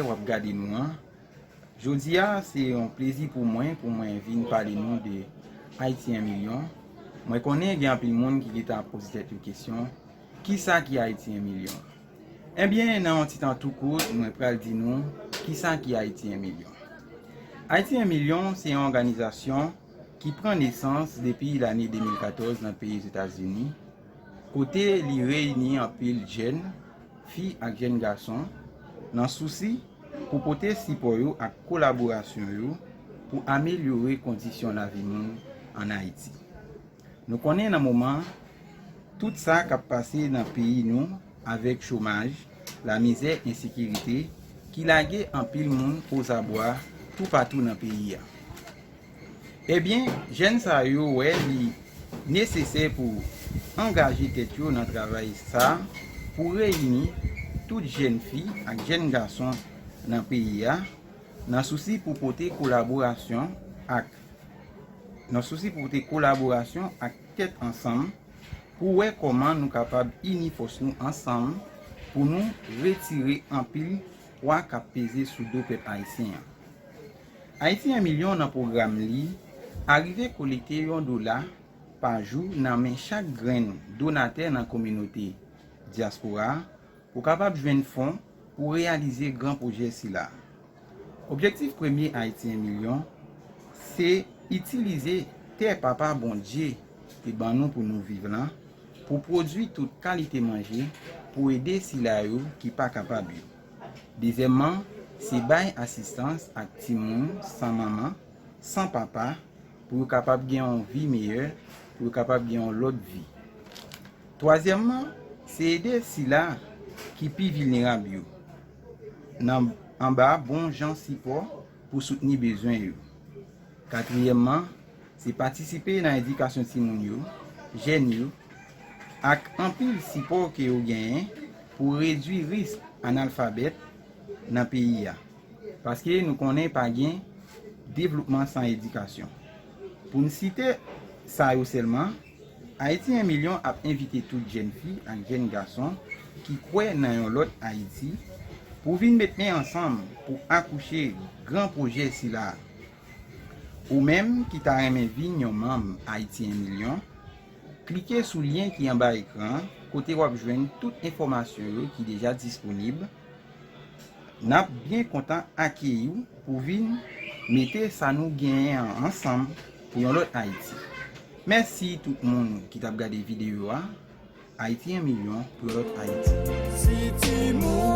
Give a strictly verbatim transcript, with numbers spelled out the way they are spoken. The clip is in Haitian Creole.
w ap gade nou an. Jodi a, se yon plezi pou mwen, pou mwen vin pale nou de Ayiti en milyon. Mwen konnen gen anpil moun ki gentan ap poze tèt yo kesyon, kisa ki Ayiti en milyon? Ebyen, nan yon ti tan tou kout, mwen pral di nou kisa ki Ayiti en milyon. Ayiti en milyon se yon òganizasyon ki pran nesans depi lane de mil katòz nan peyi Ozetazini, kote li reyini anpil jèn fi ak jèn gason nan sousi pou pote sipò yo ak kolaborasyon yo pou amelyore kondisyon lavi moun ann Ayiti. Nou konnen nan moman an, tout sa k ap pase nan peyi nou avèk chomaj, lamizè, ensekirite ki lage anpil moun ozabwa toupatou nan peyi a. Ebyen, jèn sa yo wè li nesesè pou angaje tèt yo nan travay sa a pou reyini tout jèn fi ak jèn gason nan peyi a nan sousi pou pote kolaborasyon ak nan sousi pou pote kolaborasyon ak tèt ansanm pou wè kòman nou kapab ini fòs nou ansanm pou nou retire anpil pwa k ap peze sou do pèp ayisyen an. Ayiti en milyon nan pwogram li arive kolekte yon dola pa jou nan men chak grenn donatè nan kominote dyaspora a pou kapab jwenn fon pou reyalize gran pwojè sila. Objektif premye Ayiti en milyon se itilize tè Papa Bondye te ban nou pou nou viv lan pou pwodui tout kalite manje pou ede sila yo ki pa kapab yo. Dezyèmman, se bay asistans ak timoun san manman, san papa, pou yo kapab gen yon vi meyè, pou yo kapab gen yon lòt vi. Twazyèmman, se ede sila ki pi vilnerab yo nan anba bon jan sipò pou soutni bezwen yo. Katriyèmman, se patisipe nan edikasyon timoun yo, jèn yo, ak anpil sipò ke yo genyen pou redui risk analfabèt nan peyi a. Paske nou konnen pa gen devlopman san edikasyon. Pou n site sa yo sèlman, Ayiti en milyon ap envite tout jèn fi ak jèn gason ki kwè nan yon lòt Ayiti pou vin met men ansanm pou akouche gran pwojè sila a. Ou menm ki ta renmen vin yon manm Ayiti en milyon, klike sou lyen ki anba ekran an kote w ap jwenn tout enfòmasyon yo ki deja disponib. N ap byen kontan akeyi w pou vin mete sa nou genyen an ansanm pou yon lòt Ayiti. Mèsi tout moun ki t ap gade videyo a. Ayiti en milyon pou yon lòt Ayiti.